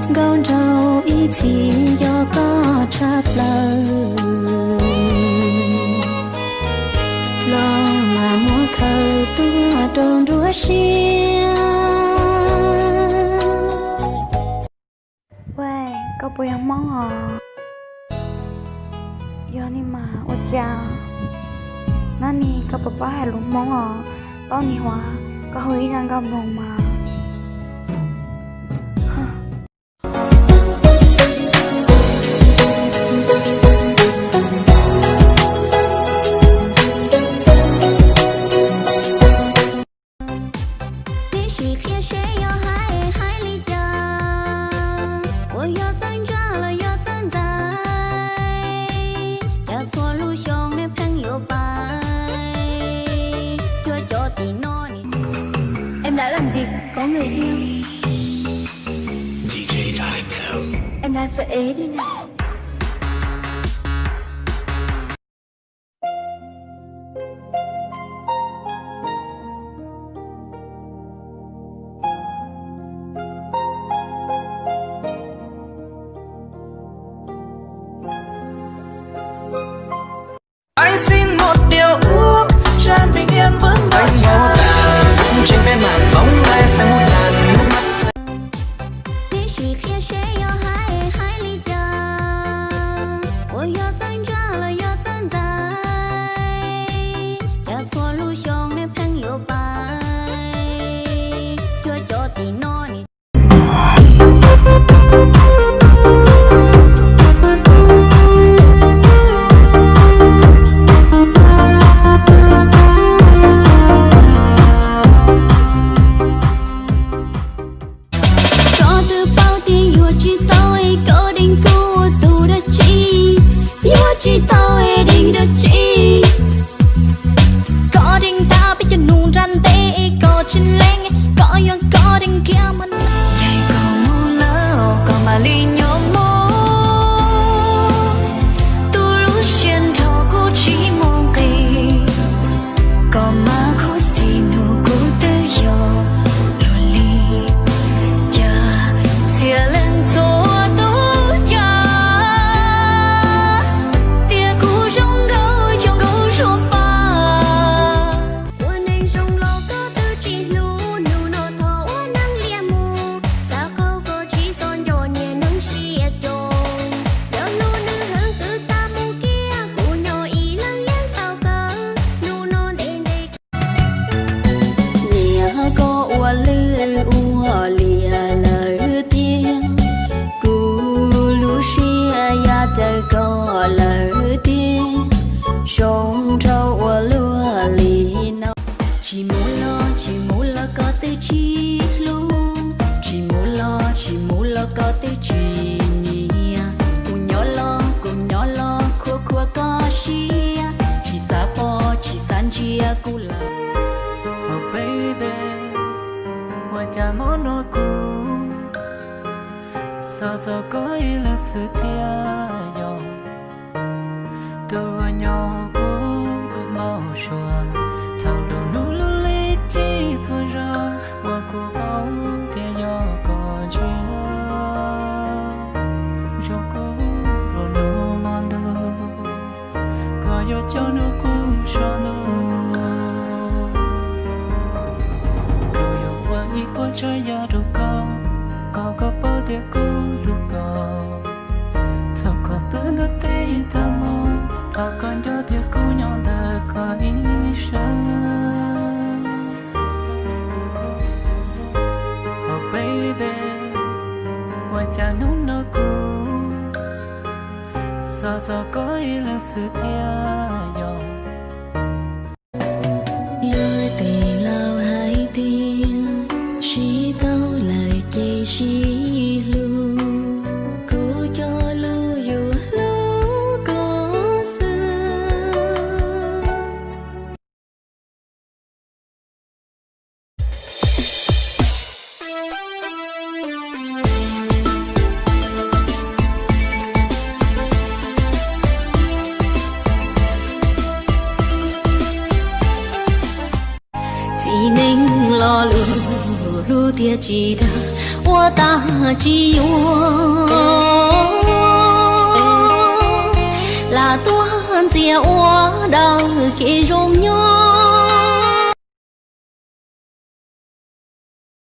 Nkauj nraug ib txhis nco koj tshaj plaws, los mas muab khaws tuaj rau nruab siab. Ua, koj puas yog Hmoob os? Yog ni mas ua cas? Nab ni koj puas paub hais lus Hmoob os? Paub ni huav, koj hu ib zaj nkauj npog mas. Neb sim qhia seb yog hais hais li cas, uas yog txawj ntsa los yog txawj ntxais, cas txhua lub xyoo neb pheej yuav pais cuag cov tim no ni. Em đã làm gì có người yêu? Em đã sửa ế đi nè. Anh xin một điều ước, cho em bình yên vững vàng trên màn bóng bay sẽ một làn nước mắt. Neb sim qhia seb yog hais hais li cas, uas yog txawj ntsa los yog txawj ntxais, cas txhua lub xyoo neb pheej yuav pais cuag cov tim no ni. Koj twb paub tias yuav tsis tau es koj deev kuv ua tus dab tsi, yuav tsis tau es deev dab tsi. Koj deev tau peb cov nus nra ntev es koj tsis lees, koj yog koj deev kiag mas. Yog koj mus lawm koj mam li nyob mog, tus lub siab nrho kuv tsis muaj nqis. Koj mas khuv xim nug kuv twb yog luag li, cas txhia leej txhua tus cas tias kuv zoo nkauj xyoo nkaus zuag paj. Ua neeg zoo los koj twb tsis hlub, hnub no thov ua neeg liam mus, xav qaug koj tsis txhob nco niag neeg siab coob. Yog hlub nws heev twb xav mus kiag, kuv nyob ib leeg yeej tau kawg, hnub no ntev ntev. Niam koj ua lwj ua liam lawm tiag, kuv lub siab ya raws koj lawm tiag, zoo nraug ua luaj li no. Tsis mus los tsis mus los koj twb tsis hlub, tsis mus los tsis mus los koj twb tsis nyiam. Kuv nyob los kuv nyob los khuv khuv koj siab, tsis xav pom tsis xav ntsia kuv lawm. Oh baby, ua cas mob no kuv, xav txog koj ib leeg xwb thiaj yog. Tus uas nyob kuv lub npau suav, thaum lub hnub lub li ci txhua zaus uas kuv paub tias yog koj ntsia, zoo kuv nruab hnub hmo ntuj, koj yuav coj hnub qub so ntuj. Kuv yuav ua ib puas tsav yam rau koj, kom koj paub tias kuv hlub koj. Thaum koj pw ntawm teb tag hmo, thov koj nco tias kuv nyob ntawm koj ib sawv. Oh baby, ua cas hnub no kuv xav txog koj ib leeg xwb thiaj yog. Luag tej laus hais tias, sib tau lawm ces sib hlub, kuv cog lus yuav hlub koj xwb. Txiv neej lo lus hlub tiag tsis dag, ua tag tsis yuav, lam tuaj ntxias ua dawb kev zoo nyob.